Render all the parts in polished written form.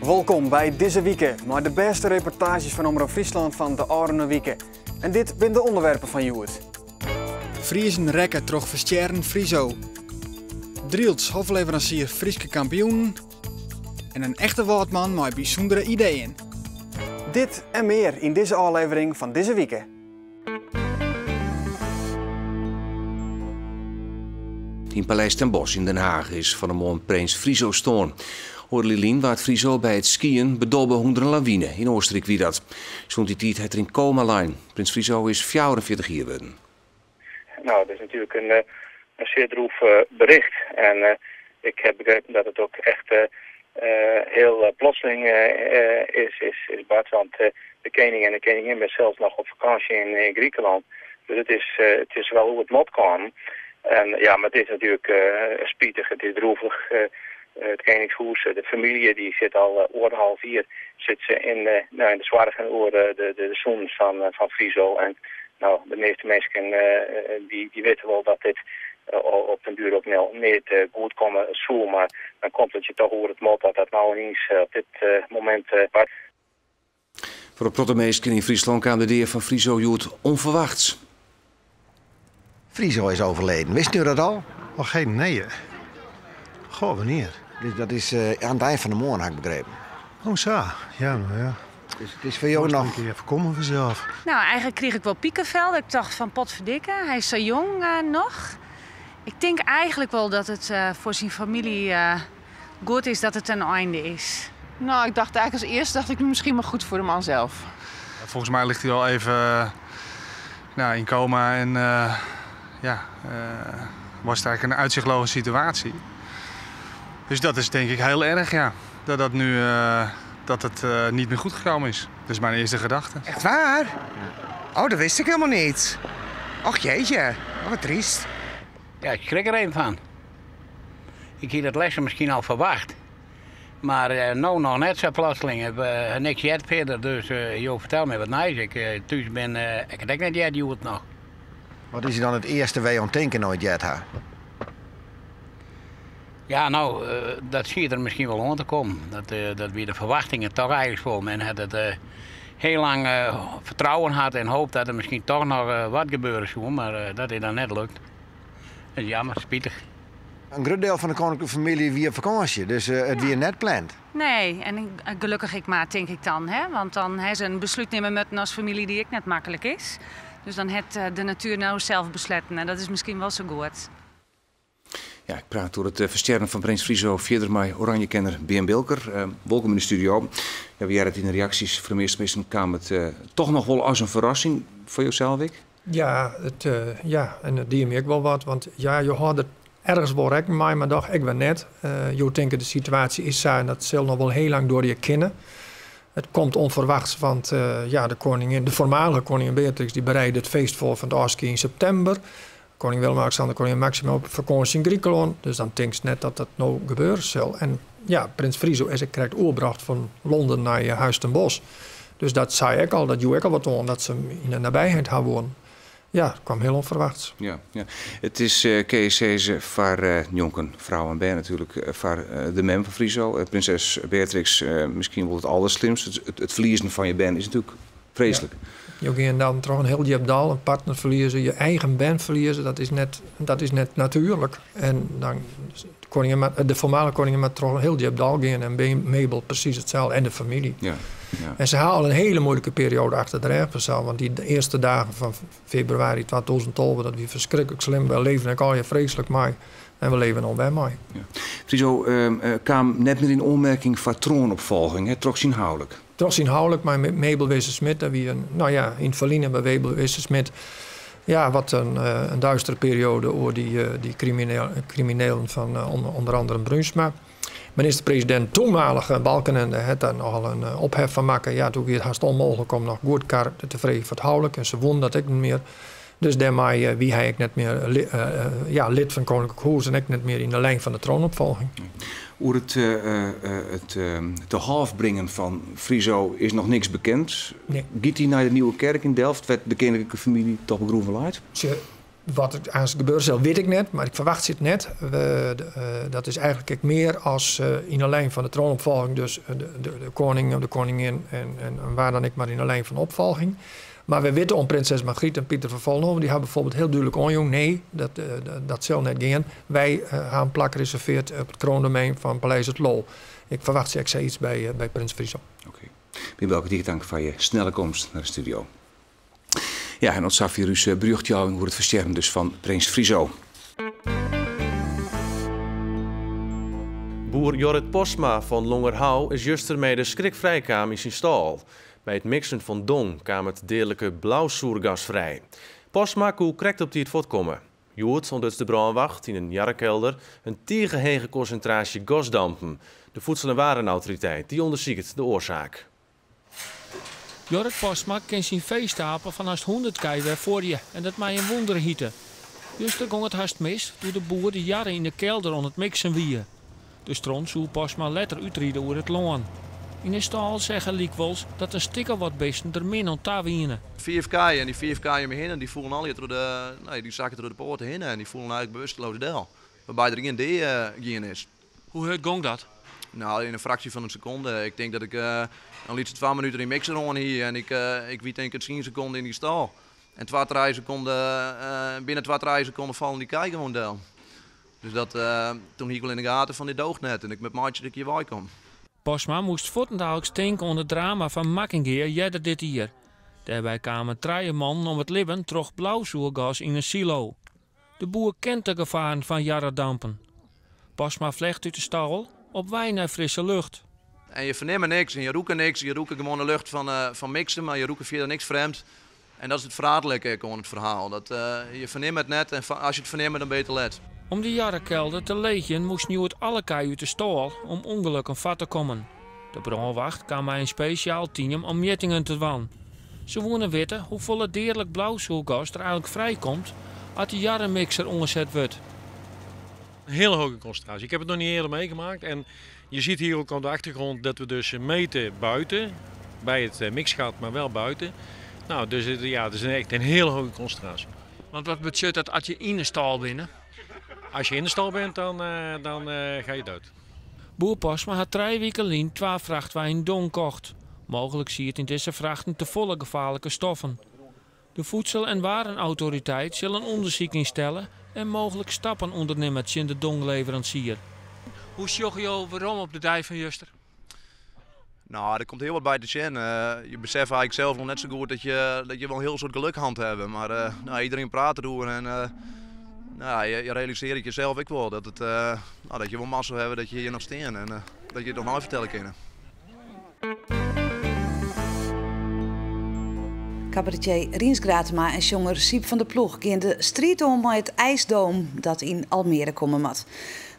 Wolkom by Dizze Wike mei de bêste reportaazjes fan Omrop Fryslân fan de ôfrûne wike. En dit binne de ûnderwerpen fan hjoed. Friezen rekke troch ferstjerren Friso. Drylts hofleveransier Fryske kampioenen. En in echte Wâldman mei bysûndere ideeën. Dit en mear yn dizze ôflevering fan Dizze Wike. Yn Paleis Ten Bosch yn Den Haag is fan 'e moarn prins Friso stoarn. Oardel jier lyn waard Friso by it skyen bedobbe ûnder in lawine. Yn Oostenryk wie dat. Sûnt dy tiid hat er yn koma lein. Prins Friso is 44 jier wurden. Nou, dat is natuurlijk een zeer droef bericht. En ik heb begrepen dat het ook echt heel plotseling is bard. Want de koning en de koningin zijn zelfs nog op vakantie in Griekenland. Dus het is wel hoe het moet komen. En ja, maar het is natuurlijk spitich, het is droevig. Het Koningshuis, de familie, die zit al 1,5 jaar zit ze nou, in de zorgen over de zoons van Friso. En nou, de meeste mensen die weten wel dat dit op den duur ook niet goed komen zo, maar dan komt het je toch over het mot dat dat nou eens op dit moment. Foar in protte minsken yn Fryslân kaam de dea fan Friso hjoed ûnferwachts. Friso is overleden. Wist u dat al? Och, geen nee. Goh, wannear? Dus dat is oan it ein fan de moarn, ha ik begrepen. Oh, sa. Ja, nou ja. Dus it is foar jo noch... Een kear even komme fansels. Nou, eigenlijk kreeg ik wel piekenvel. Ik dacht van potverdikke, hij is zo jong nog. Ik denk eigenlijk wel dat het voor zijn familie goed is dat het een einde is. Nou, ik dacht eigenlijk als eerste dacht ik misschien maar goed voor de man zelf. Volgens mij ligt hij al even, nou, in coma en ja, was het eigenlijk een uitzichtloze situatie. Dus dat is denk ik heel erg, ja. Dat dat nu dat het niet meer goed gekomen is. Dat is mijn eerste gedachte. Echt waar? Oh, dat wist ik helemaal niet. Och jeetje, oh, wat triest. Ja, ik schrik er even van. Ik had het lessen misschien al verwacht. Maar nou nog net zo plotseling. Ik heb niks jet verder, dus joh, vertel me wat nice. Ik thuis ben, ik heb net jet het nog. Wat is dan it earste wêr't je oan tinke no't heard ha? Ja, nou, dat zie je er misschien wel aan te komen. Dat wie de verwachtingen toch eigenlijk voor. Men had het heel lang vertrouwen had en hoopt dat er misschien toch nog wat gebeuren zou, maar dat is dan net lukt. Dat is jammer, spitich. In grut diel fan de koninklijke famylje wie op fakânsje, dus it wie net pland. Nee, en gelokkich ek mar, tink ik dan. Hè? Want dan ha se in beslút nimme moatten as famylje dy't ek net maklik is. Dus dan hat de natuer no sels besletten en dat is miskien wol sa goed. Ja, ik praat oer it ferstjerren fan Prins Friso fierder mei Oranjekenner Bearn Bilker. Wolkom yn de studio. Ja, we hearre it yn de reaksjes fan de measte minsken kaam it dochs noch wol as in ferrassing foar josels ek? Ja, en it die my ek wol wat, want ja, je hâlde der ergens wol rekken mei, mar dochs ek wer net. Jo tinke de situaasje is sa en dat sil noch wol hiel lang duorje kinne. It komt ûnferwachts, want ja, de koningin, de foarmalige koningin Beatrix, dy bereide it feest foar fan it ôfskie yn septimber. Koning Willem-Alexander, koningin Maxima op fakânsje yn Grikelân. Dus dan tinkst net dat dat no gebeure sil. En ja, Prins Friso is ek krekt oerbrocht fan Londen nei Huis ten Bosch. Dus dat sei ek al, dat joech ek al wat oan, dat se him yn de nabijheid ha woene. Ja, it kaam hiel ûnferwachts. Ja. It is Kees foar njonken frou en bern natuerlik foar de mem fan Friso, prinses Beatrix, miskien wol it alderslimste. It ferliezen fan je bern is natuerlik freeslik. Ja. Jo geane dan troch in hiel djip dal, in partner ferlieze, je eigen bern ferlieze, dat is net natuerlik. En dan koningin, de foarmalige koningin moat troch in hiel djip dal gean en Mabel presys itselde en de famylje. Ja. En se ha al in hiele muoilike perioade achter de rêch fansels, want dy earste dagen fan febrewaris 2012, dat wie ferskriklik slim. Wy leven ek allegear freeslik mei. En we leven al wer mei. Ja. Friso kaam net mear yn oanmerking foar troanopfolging, hè, troch syn houlik. Troch syn houlik mei Mabel Wisse-Smit, dat wie in, nou ja, yn it ferline by Mabel Wisse-Smit, ja, wat in duistere perioade oer dy kriminelen fan ûnder oare Bruinsma. Minister-presidint toenmalige Balkenende hat dêr nochal in ophef fan makke. Ja, doe wie it hast ûnmooglik om noch goedkar te freegjen foar it houlik en se woene dat ek net mear. Dus dêrmei wie hy ek net mear ja, lid fan Koninklik Hûs en ek net mear yn de lijn fan de troanopfolging. Oer it te hôf bringen fan Friso is noch niks bekend. Nee. Giet hy nei de Nieuwe Kerk yn Delft, wêr't de keninklike famylje dochs begroeven leit? Se, Wat der aanst gebeure sil, wit ik net, mar ik ferwachtsje it net. Dat is eigenlik ek mear as yn 'e lijn fan de troanopfolging, dus de koning of de koningin en wa dan ek mar yn 'e lijn fan opfolging. Mar wy witte om prinses Margriet en Pieter van Vollenhoven, dy ha bijvoorbeeld hiel dúdlik oanjûn, nee, dat sil net gean. Wy ha in plak reserveard op it kroandomein fan Paleis Het Loo. Ik ferwachtsje ek sayts by prins Friso. Oké. Wim Welke, tige tank foar je snelle komst nei de studio. Ja, en oant safier ús berjochtjouwing oer it ferstjerren dus fan prins Friso. Boer Jorrit Postma fan Longerhou is juster mei de skrik frijkaam yn syn stâl. By it miksen fan dong kaam it deadlike blausoergas frij. Postma koe krekt op tiid fuortkomme. Hjoed ûntduts de brânwacht yn in jarrekelder in tige hege konsintraasje gasdampen. De Voedsel en Warenautoriteit dy ûndersiket de oarsaak. Jorrit Postma kin syn feestapel fan hast 100 kij wer fuorje en dat mei in wûnder hite. Juster gong it hast mis doe't de boer de jarre yn de kelder oan it miksen wie. De stront soe Postma letter útride oer it lân. Yn 'e stâl seach er lykwols dat in stik of wat bisten der min oan ta wiene. Fiif kij en dy fiif kij om my hinne, dy foelen allegear troch de, nee, dy sakken troch de poarte hinne en dy foelen eigentlik bewusteloos del. Wêrby't der ien dea gien is. Hoe hurd gong dat? Nou, yn in fraksje fan in sekonde. Ik tink dat ik in lytse twa minuten dy mixer oan hie en ik, ik wie tink ik tsien sekonden yn dy stâl. En twa, trije sekonden, binnen twa, trije sekonden fallen dy kij gewoan del. Dus dat, toen hie ik wol yn de gaten fan dit doocht net en ik moat meitsje dat ik hjir wei kom. Postma moast fuortendaliks tinke oan it drama fan Makkingea earder dit jier. Dêrby kamen trije mannen om it libben troch blausoergas yn in silo. De boer kent de gefaren fan jarredampen. Postma flecht út de stâl op wei nei frisse lucht. En je fernimme niks en je rûke niks. Je rûke gewoan de lucht fan miksen, mar je rûke fierder niks frjemd. En dat is it ferraderlike ek oan it ferhaal. Dat je fernimme it net en as je it fernimme dan bin je te let. Om de jarrekelder te leegjen moasten hjoed alle kij út de stâl om ûngelokken foar te kommen. De brânwacht kaam mei in spesjaal team om mjittingen te dwaan. Se woene witte hoefolle deadlik blausoergas der eigenlik frijkomt as de jarremikser oanset wurdt. Een hele hoge concentratie. Ik heb het nog niet eerder meegemaakt. En je ziet hier ook op de achtergrond dat we dus meten buiten, bij het eh, mixgat, maar wel buiten. Nou, dus het, ja, het is echt een hele hoge concentratie. Want wat betsjut dat as je yn de stâl binne? Als je in de stal bent, dan, uh, dan uh, ga je dood. Boer Postma hat trije wiken lyn twa frachtweinen dong kocht. Mooglik siet yn dizze frachten tefolle gefaarlike stoffen. De Voedsel en Warenautoriteit sil in ûndersyk ynstelle en mooglik stappen ûndernimme tsjin de dongleveransier. Hoe sjogge jo werom op de dei fan juster? Nou, der komt hiel wat by te sjen. Je beseffe eigenlik sels noch net sa goed dat je, dat je wol in hiel soad geluk hân hawwe. Mar uh, nou, iedereen praat deroer en uh, nou, je, je realisearret jesels ek wol dat, it, uh, nou, dat je wol mazzel hawwe dat je hjir noch stean en dat je it noch neifertelle kinne. Cabaretier Rients Gratema en sjonger Syb van der Ploeg gean de striid oan mei it IJsdome dat yn Almere komme moat.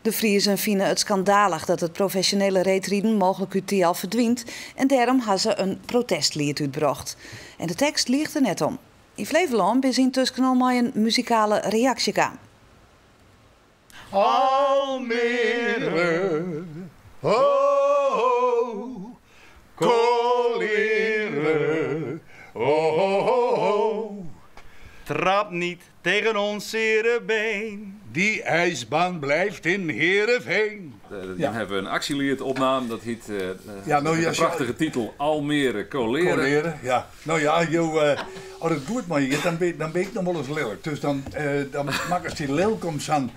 De Friezen fine it skandalich dat it profesjonele reedriden mooglik út Thialf ferdwynt en dêrom ha se in protestliet útbrocht. En de tekst liicht der net om. Yn Flevolân binne se yntusken al mei in muzikale reaksje kaam. Almere, ho, ho, Kolere, ho, ho, ho, ho. Trap niet tegen ons zere been. Die ijsbaan blijft in Heerenveen. Dan ja. hebben we in aksjeliet opnaam, dat hjit uh, ja, nou, ja, de prachtige titel Almere Kolere. Kolere, ja. Nou ja, jo, uh, as it goed mei je giet, dan bin, dan bin ik noch wolris lilk. Dus dan, uh, dan makkest dy lilk om sa'n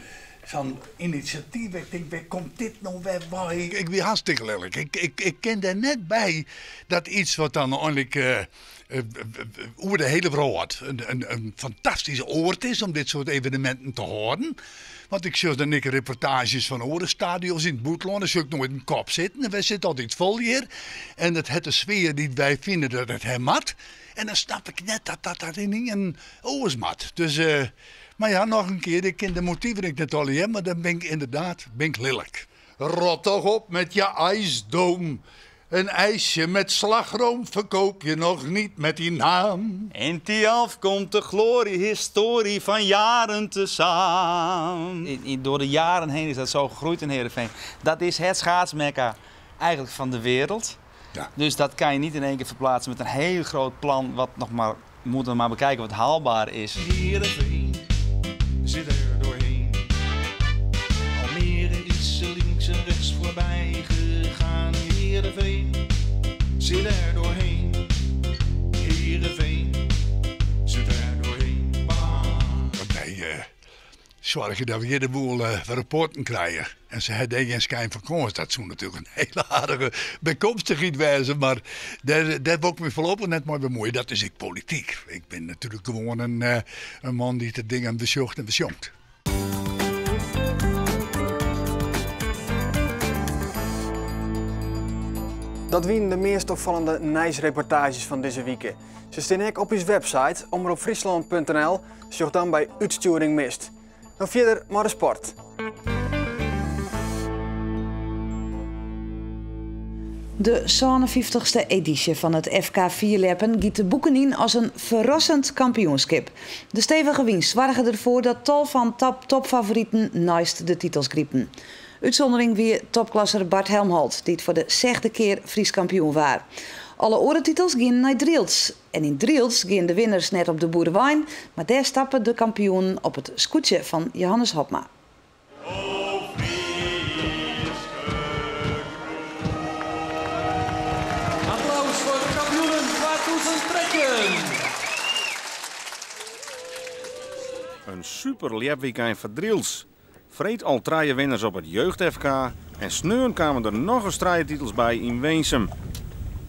sa'n inisjatyf. Ik tink, wêr komt dit no wer wei? Ik wie hartstikke lilk. Ik, ik, ik kin dêr net by dat iets wat dan einlik uh, oer de hiele wrâld in, in, in fantastysk oard is om dit soart eveneminten te hâlden. Want ik sjoch dan ek reportaazjes fan oare stadions yn it bûtenlân, dêr sjoch ik noait in kop sitten. En wy sitte altyd fol hjir. En it hat de sfear dy't wy fine dat it ha moat. En dan snap ik net dat dat dat ynienen oars moat. Dus, uh, mar ja, noch in kear, ik kin de motiven ek net allegear, mar dan bin ik ynderdaad bin ik lilk. Rot toch op met je ijsdoom. Een ijsje met slagroom verkoop je nog niet met die naam. In Thialf komt de glorie, historie van jaren te saam. Door de jaren heen is dat zo gegroeid in Heerenveen. Dat is het schaatsmekka eigenlijk van de wereld. Ja. Dus dat kan je niet in één keer verplaatsen met een heel groot plan wat nog maar, we moeten maar bekijken wat haalbaar is. Heerenveen, zit er doorheen. Almere is ze links en rechts voorbij gegaan. Heerenveen zit er doorheen. Heerenveen zit er doorheen. Wij zorgen dat we hier de boel rapporten krijgen. En ze hebben geen schijn van kans. Dat zou natuurlijk een hele aardige bijkomstigheid wezen. Maar daar wil ik me voorlopig net maar bemoeien. Dat is ik politiek. Ik ben natuurlijk gewoon een man die de dingen bezocht en bezongt. Dat wienen de meest opvallende nieuwsreportages van deze week. Ze staan ook op onze website omroepfriesland.nl. Zoek dan bij Uitsturing Mist. Dan verder maar de sport. De 57e editie van het FK Fierljeppen giet de boeken in als een verrassend kampioenschap. De stevige winst zorgde ervoor dat tal van topfavorieten naast de titels griepen. Uitzondering weer topklasser Bart Helmholt, die het voor de zesde keer Fries kampioen was. Alle orentitels gingen naar Drylts. En in Drylts gingen de winnaars net op de boerenwijn, maar daar stappen de kampioen op het scootje van Johannes Hopma. Applaus voor de kampioenen 2013. Een super ljepweekend voor Drylts. Freed al 3 winnaars op het Jeugd-FK en sneun kwamen er nog eens 3 titels bij in Winsum.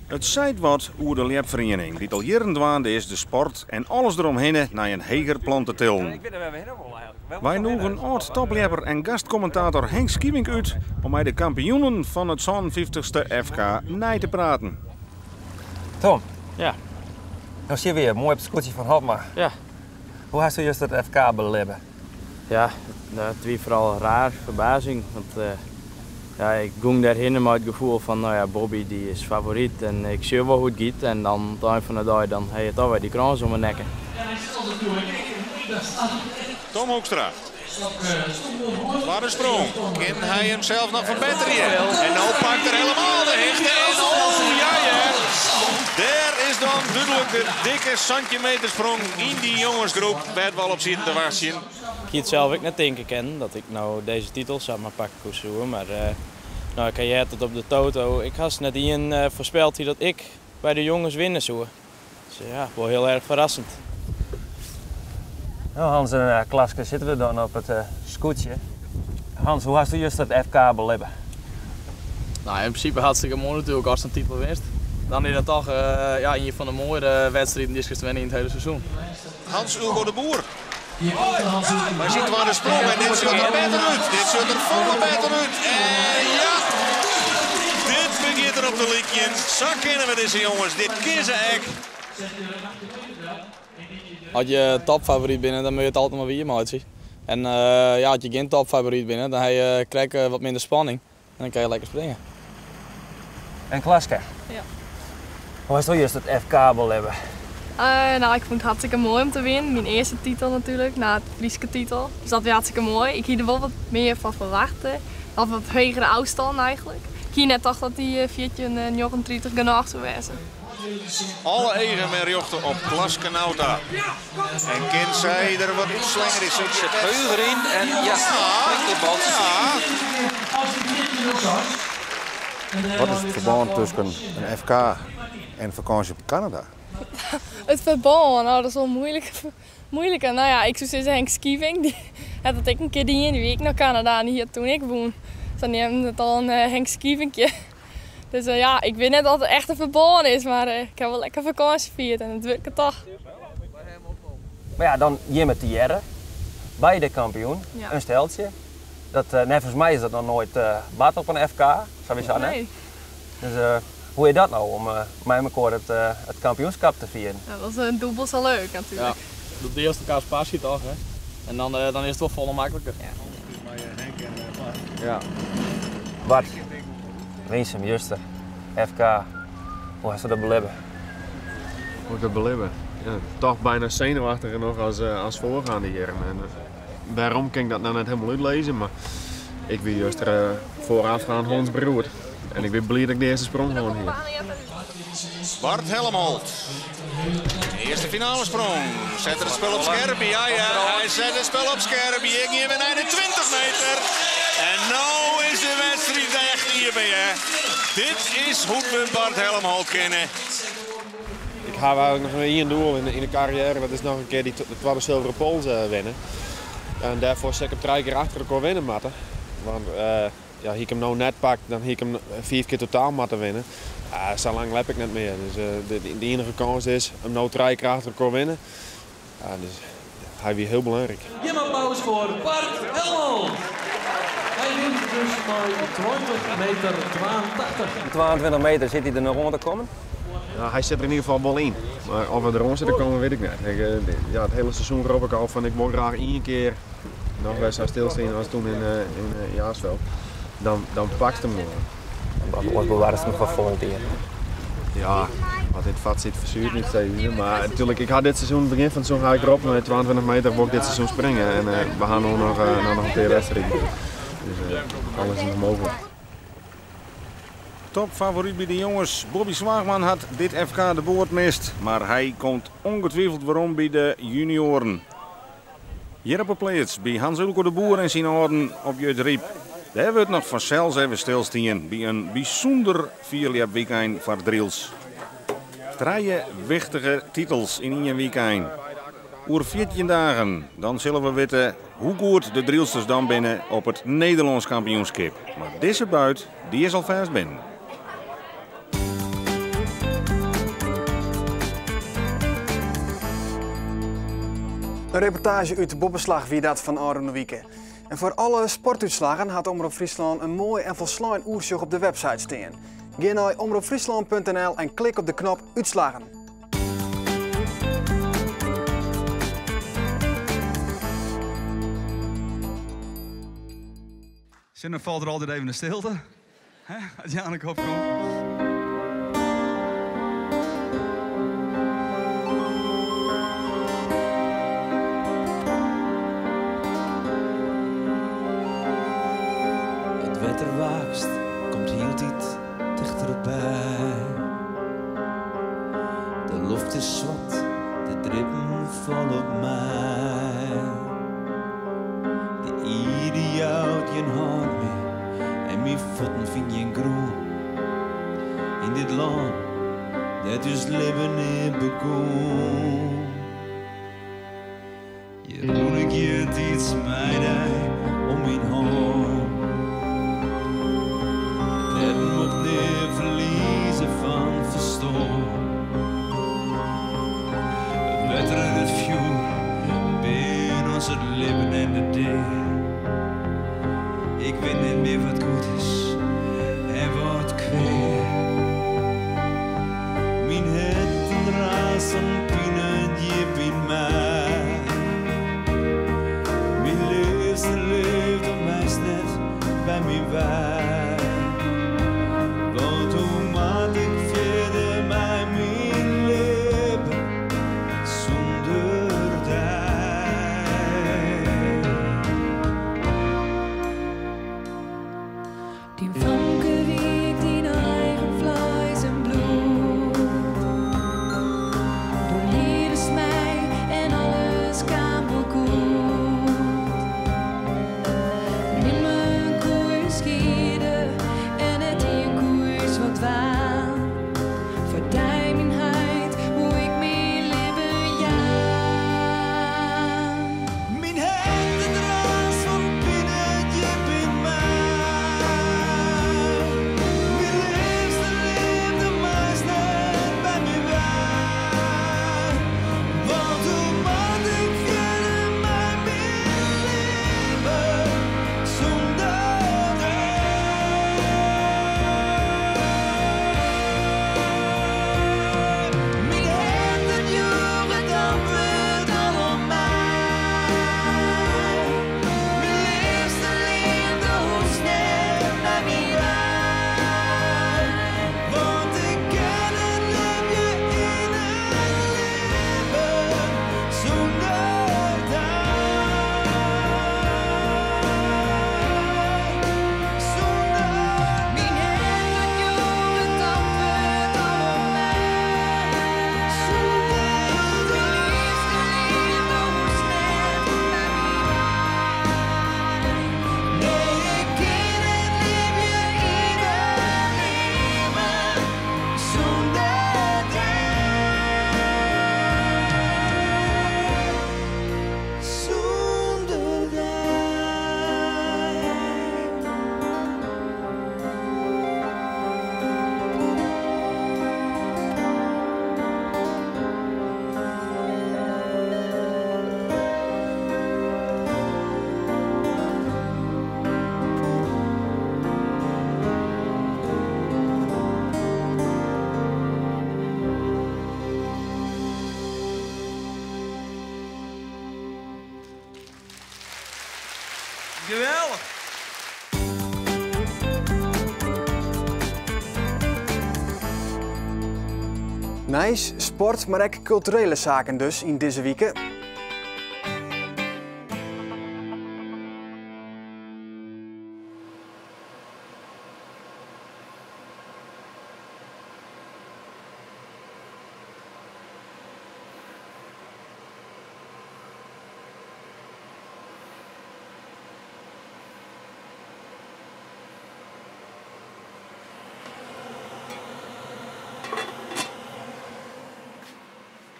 Het zijt wat oer de ljepvereniging, die al jaren dwaande is de sport en alles eromheen naar een heger plan te tillen. Wij noegen oud topljepper en gastcommentator Henk Schievink uit om bij de kampioenen van het 57e FK nij te praten. Tom. Ja. Nou zie je weer, mooi op het scootje van Hopma. Ja. Hoe hast u juist het FK beleven? Ja, dat was vooral raar, verbazing. Want ja, ik ging daarheen met het gevoel van, nou ja, Bobby die is favoriet en ik zie wel hoe het gaat. En dan aan het eind van de dag dan heb je toch weer die krans om mijn nekken. Tom Hoekstra. Wat een sprong. Kan hij hem zelf nog verbeteren? En nou pakt er helemaal de hechte. En oh ja, ja. Daar is dan duidelijk de dikke centimetersprong in die jongensgroep. Werd wel op zitten te wachten. Ik had het zelf ook net denken kennen dat ik nou deze titel zou maar pakken kon zoeken. Maar nou, ik had het op de toto. Ik had net in voorspeld hier dat ik bij de jongens winnen zou. Dus ja, wel heel erg verrassend. Nou, Hans en Klaske zitten we dan op het scootje. Hans, hoe hast u juist dat FK beleven? Nou, in principe hartstikke mooi natuurlijk als het een titel winst. Dan is dat toch ja, een van de mooiere wedstrijden die is winnen in het hele seizoen. Hans Hugo de Boer. Maar ziet waar de sprong en dit ziet er beter uit. Dit ziet er volle beter uit. En ja, dit begint er op de liedje. Zo kennen we deze jongens. Dit kiezen echt. Als je topfavoriet binnen, dan moet je het altijd maar weer maken. En ja, als je geen topfavoriet binnen, dan krijg je wat minder spanning. En dan kan je lekker springen. En Klaske? Ja. Hoe was het juist het FK beleven? Nou, ik vond het hartstikke mooi om te winnen. Mijn eerste titel natuurlijk, na het Friese titel. Dus dat was hartstikke mooi. Ik had er wel wat meer van verwacht. Of wat hogere afstand eigenlijk. Ik had net dacht dat die 14,39 genoeg zou zijn. Alle egen met jochten op Klaske Nauta. En kind zij er wat uitslenger is. Zit heuger in en ja, enkelband. Ja. Wat is het verband tussen een FK en vakantie op Canada? Het verband, nou, dat is wel moeilijk. Moeilijker. Nou ja, ik zou zeggen Henk Schievink, die had dat ik een keer die in de week naar Canada en hier toen ik woon. Dus dan neemt het al een Henk Schievinkje. Dus ja, ik weet net dat het echt een verband is, maar ik heb wel lekker vakantie gevierd en dat wil ik het toch. Maar ja, dan Jimme Tierre, beide kampioen, Ja. een steltje. Dat, nee, volgens mij is dat nog nooit baat op een FK, sowieso net. Nee. Dus hoe is dat nou om met elkaar het kampioenschap te vieren? Ja, dat is een dubbel zo leuk natuurlijk. Ja, dat de eerste elkaars passie toch, hè? En dan is het wel volle makkelijker. Ja. Ja. Bart, Winsum, Juster, FK, hoe hast du dat beleven? Hoe ik dat beleven? Ja, toch bijna zenuwachtiger nog als voorgaande jaren. En waarom kan ik dat nou net helemaal uitlezen, maar ik ben juist er voorafgaand Hans beroerd. En ik ben blij dat ik de eerste sprong gewoon hier. Bart Helmholt. Earste finalesprong. Set er it spul op skerp? Ja, ja, hy set it spul op skerp. Hjir gean we nei de 20 meter. En no is de wedstriid echt iepen, hè. Dit is hoe't we Bart Helmholt kenne. Ik ha eigenlik noch ien doel yn de karriêre, dat is noch in kear dy twadde Sulveren Pols winne. En dêrfoar sil ik him trije kear achter elkoar winne moatte. Want ja, hie ik him no net pakt, dan hie ik him fiif kear totaal moatte winne. Sa lang ljep ik net mear. Dus de iennige kâns is him no trije kear achter elkoar winne. Ja, dus hy wie hiel belangryk. Gjin applaus foar Bart Helmholt. Hy wint dus mei 20 meter 82. 22 meter sit hy der noch oan te kommen? Ja, hy sit der yn ieder gefal wol yn. Mar oft er der oan sit te kommen, wit ik net. Ik, ja, it hiele seizoen rop ik al fan ik wol graach ien kear noch wer sa stilstean as toen yn Jaarsveld. Dan pakst him gewoan. Oars bewarrest him foar folgjend jier. Ja, wat yn it fat sit fersuert net steeds. Mar natuerlik, ik ha dit seizoen, begjin fan it seizoen ha ik roppen, mei 22 meter wol ik dit seizoen springe. En we ha no noch in pear wedstriden. Dus alles is noch mooglik. Topfavoryt by de jonges, Bobby Zwaagman hat dit FK de boat mist, mar hy komt ongetwijfeld werom by de junioaren. Hjir op 'e pleats by Hans Ulco de Boer en syn âlden op Jutryp. Dêr wurdt noch fansels even stilstien by in bysûnder fierljepwykein foar Drylts. Trije wichtige titels yn ien wykein. Oer 14 dagen, dan sille we witte hoe goed de Drylsters dan binne op it Nederlânsk kampioenskip. Mar dizze buit, dy is alfêst binnen. In reportaazje út Boppeslach wie dat fan ôfrûne wike. En foar alle sportútslaggen hat Omrop Fryslân in moai en folslein oersjoch op de website stean. Gean nei omropfryslân.nl en klik op de knop Útslaggen. Sin dan falt der altyd even in stilte, hè, as Janneke opkomt. It wetter waakst, komt hieltyd tichterby. De loft is swart, de drippen falle op my. De ierde jout gjin hân mear en myn fuotten fine gjin grûn. Yn dit lân dêr't ús libben ea begûn. Hjir rûn ik eartiids mei dy om myn hân. It hert mocht nea ferlieze fan ferstân. It wetter en it fjoer binne ons it libben en de dea. Ik wit net mear wat goed is en wat kwea. Myn hert raast fan pine djip yn my. Myn leafste leafde meist net by my wei. Want hoe moat ik fierder mei myn libben sûnder dy? Dyn famke wie ik dyn eigen. Geweldig! Nijs, sport, mar ek kulturele saken dus yn dizze wike.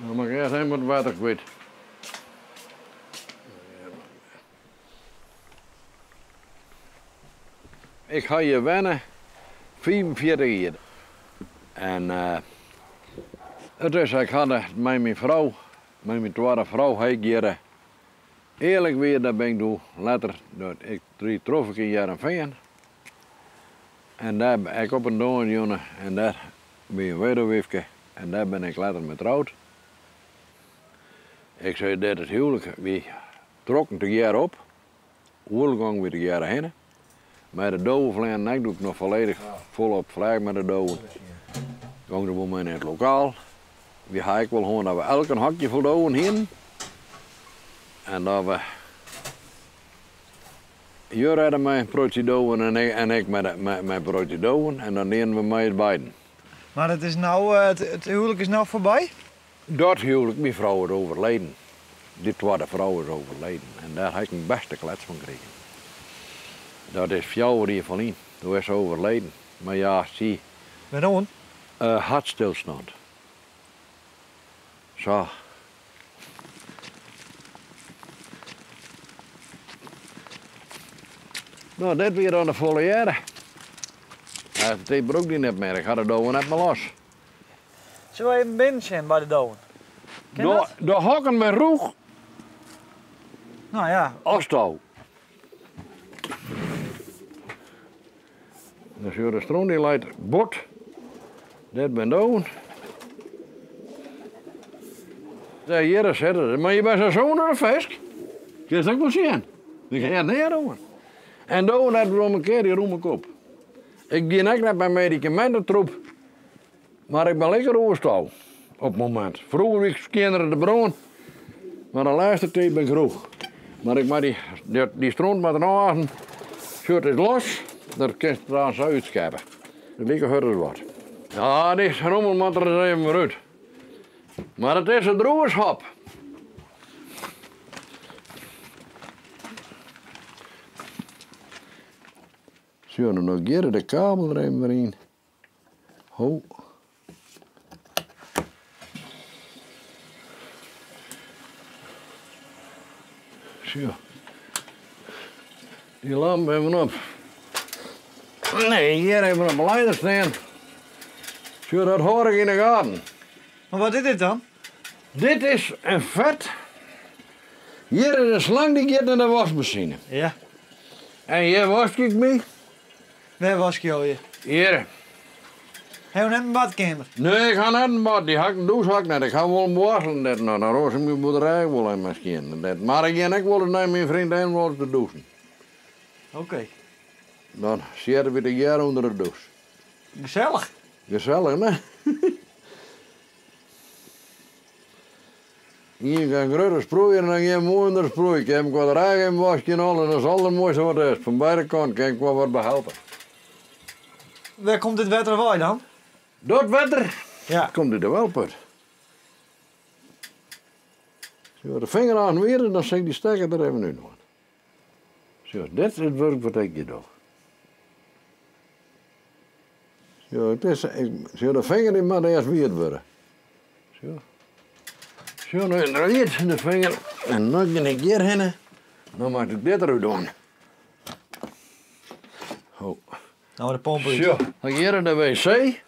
Dan moat ik earst even wat wetter kwyt. Ik ha hjir wenne 45 jier. En it is, ik ha mei myn frou, mei myn twadde frou ha ik hjir earlik wier, dêr bin ik doe letter, ik ried trof ik yn Hearrenfean. En dêr bin ik op in dûnsjûn en dêr wie in wedowyfke en dêr bin ik letter mei troud. Ik sei, dit is huwlik, wy trokken tegearre op, oeral gongen wy tegearre hinne. Mei de dowefleanen ek, doe't ik noch folledich folop fleach mei de dowen, gong der wol mei yn it lokaal. Wy ha ek wol hân dat we elk in hokje fol dowen hienen en dat we Jur redde mei in protsje dowen en ik mei in protsje dowen en dan dienen we mei ús beiden. Mar it is no, it huwlik is no foarby? Dat huwlik, myn frou is overleden. Dy twadde frou is overleden en dêr ha ik in bêste klets fan krigen. Dat is fjouwer jier ferlyn, doe is se overleden. Mar ja, sy. Wêroan? Hartstilstand. Sa. No, dit wie dan de foliêre. Ik brûk dy net mear, ik ha de dowen net mear los. Sille we even binnen sjen by de dowen? Kin dat? De hokken binne rûch. No ja. Asto. Dan sjoch de stront dy leit bot. Dit binne dowen. Dêr hjirre sitte se. Mar je binne sa sûnder de fisk. Kinst ek wol sjen. Ik hear neat oan. En dowen net werom in kear dy rûme kop. Ik gean ek net mei medikamintetroep. Mar ik bin lekker oerstou op it momint. Froeger wie ik skjinner de brân, mar de lêste tiid bin ik rûch. Mar ik mei dy, dy stront moat der ôf. Sjoch, it is los, dat kinst der dan sa útskeppe. It like hurd as wat. Ja, dy rommel moat der ris even wer út. Mar it is in droershop. Sjoch, no giet de kabel der even wer yn. Ho. Sjoch. Dy lamp even op. Nee, hjir even op 'e lieder stean. Sjoch, dat hâld ik yn 'e gaten. Mar wat is dit dan? Dit is in fet. Hjir is in slang dy giet nei de waskmasine. Ja. En hjir wask ik my. Wêr waskje jo je? Hjir. Ha jo net in badkeamer? Nee, ik ha net in bad. Dy ha ik, in dûs ha ik net. Ik ha wol in boarstel net. No, dan roas ik myn boerderij ek wol even mei skjin. Net. Mar ik gean ek wolris nei myn freondin wolris te dûsen. Oké. Dan sitte we tegearre ûnder de dûs. Gesellich. Gesellich, ne? Ien kan grutte sproeier en dan gean moai ûnder de sproei. Kin him kwa de rêch even waskje en alles. Dat is aldermoaiste wat is. Fan beide kanten kin ik wol wat behelpe. Wêr komt dit wetter wei dan? Dat wetter ja. Komt út de welput. As de finger aan weer, dan sil ik dy stekker der even út dwaan. Sjoch, dit is it wurk wat ik hjir doch. Sjoch, it is, ik, sjoch, de finger dy moat earst wiet wurde. Sjoch. Sjoch, no is er wiet, de finger. En no gean ik hjir hinne. No moat ik dit derút dwaan. Ho. Nou de pomp út. Sjoch, dan hjir in de wc.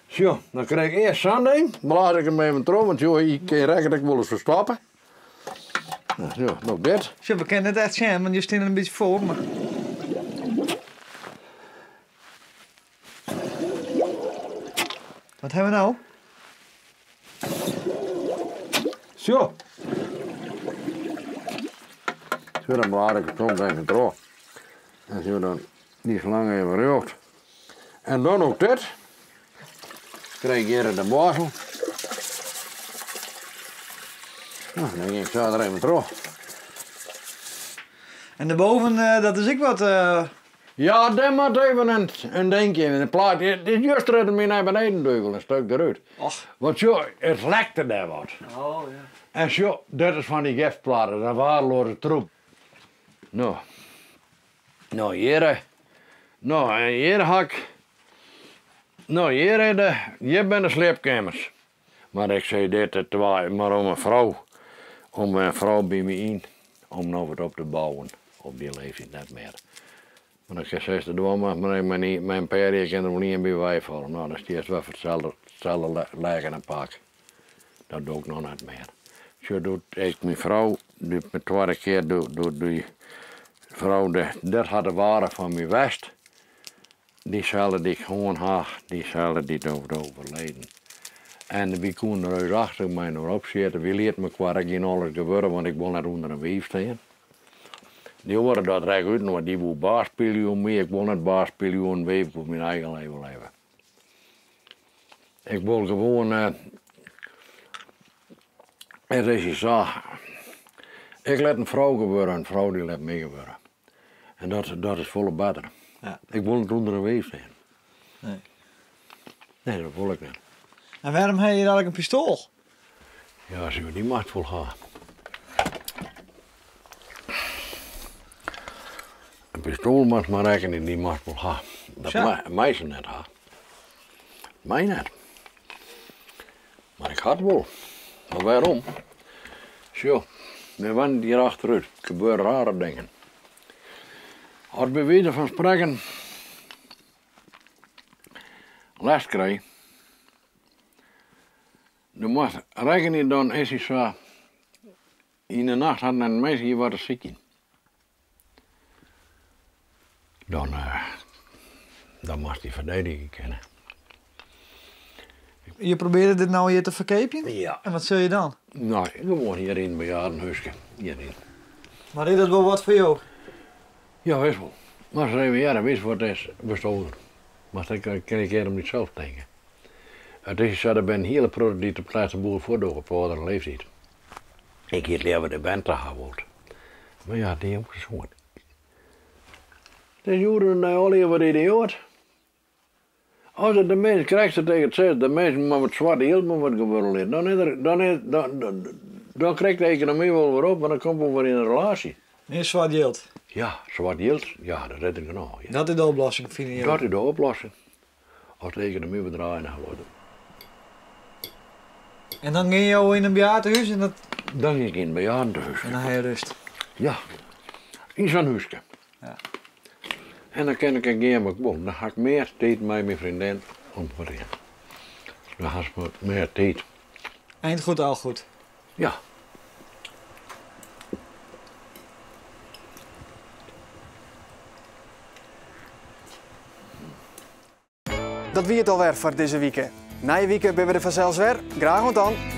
Sjoch, dan krijg ik earst sa'n ding. Blaas ik him even troch, want sjoch, hy kin rekken ek wolris ferstoppe. Nou, sjoch, noch dit. Sjoch, we kinne net echt sjen, want je steane in bytsje foar, mar. Wat hawwe we no? Sjoch. Sjoch, dan blaas ik it soms even troch. En zo dan die slang even rjocht. En dan ook dit. Krijg ik hier de borstel. Nou, dan ging ik zo er even terug. En daarboven, dat is ik wat. Ja, daar moet even een dingje in. De plaat, dit is juist er mij naar beneden duivel, een stuk eruit. Och. Want zo, het lekte daar wat. Oh ja. En zo, dat is van die giftplaten, dat waardeloze troep. Nou, nou hier, nou en hier hak. Nou, hier, hier ben de sleepkamers. Maar ik zei dit, het was maar om een vrouw, om een vrouw bij me in, om nog wat op te bouwen. Op die leeftijd net meer. Maar dan zei ze, doe maar, maar mijn per, ik kan er wel niet bij bijvallen. Nou, dan is het eerst wel voor hetzelfde lijken en pak. Dat doe ik nog net meer. Zo doet ik mijn vrouw, die mijn tweede keer doe, doe, die vrouw, de, dat had de ware van mijn west. Diezelfde die ik gewoon had, diezelfde die overleden. En we konden er achter mij nog op zitten. We lieten me kwaad geen alles gebeuren, want ik wil net onder een wief staan. Die horen dat recht uit, maar die wil baas spelen mee. Ik wil net baas spelen mee, ik wil mijn eigen leven leven. Ik wil gewoon, het is je zaak. Ik laat een vrouw gebeuren, een vrouw die laat mij gebeuren. En dat is volle beter. Ik wil niet onder een weef zijn. Nee. Nee, dat wil ik niet. En waarom heb je eigenlijk een pistool? Ja, als je die macht vol gaat. Een pistool mag maar rekenen die macht vol gaat. Dat mij ze net ha. Mij net. Maar ik had wel. Maar waarom? Zo, we waren hier achteruit. Er gebeuren rare dingen. Als bij wijze van spreken les krijg, dan moest rekenen dan is hij zo. In de nacht hadden een meisje hier wat te zieken. Dan moest hij verdedigen kennen. Je probeerde dit nou hier te verkepen? Ja. En wat zul je dan? Nou, gewoon hier in het bejaardenhuisje. Hierin. Maar is dat wel wat voor jou? Ja, wees wel. Maar ze even, ja, dat wist wat is bestolen. Maar dat kan ik hem niet zelf denken. Het is zo, dat ben een hele product die te plaatsen boer voordoen op oudere leeftijd. Ik hier liever de band te houden. Maar ja, die ook zo. Het is jaren nou al even wat idioot. Als het de mens krijgt ze tegen het zes, de mens maar wat zwart hield maar wat gebeuren dan is er, dan is, dan, dan, dan krijgt de economie wel weer op, maar dan komt we weer in een relatie. Meer zwart geld? Ja, zwart geld, ja, dat red ik nog. Ja. Dat is de oplossing, vind je? Dat is de oplossing. Als de economie weer draaien gaat worden. En dan ging je al in een bejaardenhuis en dat... Dan ging ik in een bejaardenhuis. En dan heb je rust. Ja, in zo'n huisje. En dan kan ik een keer mijn boom. Dan ga ik meer tijd met mijn vriendin omgaan. Dan ga ik meer tijd. Eind goed, al goed. Ja. Dat wie het alweer voor deze week. Na je week ben we er vanzelfs weer. Graag tot dan.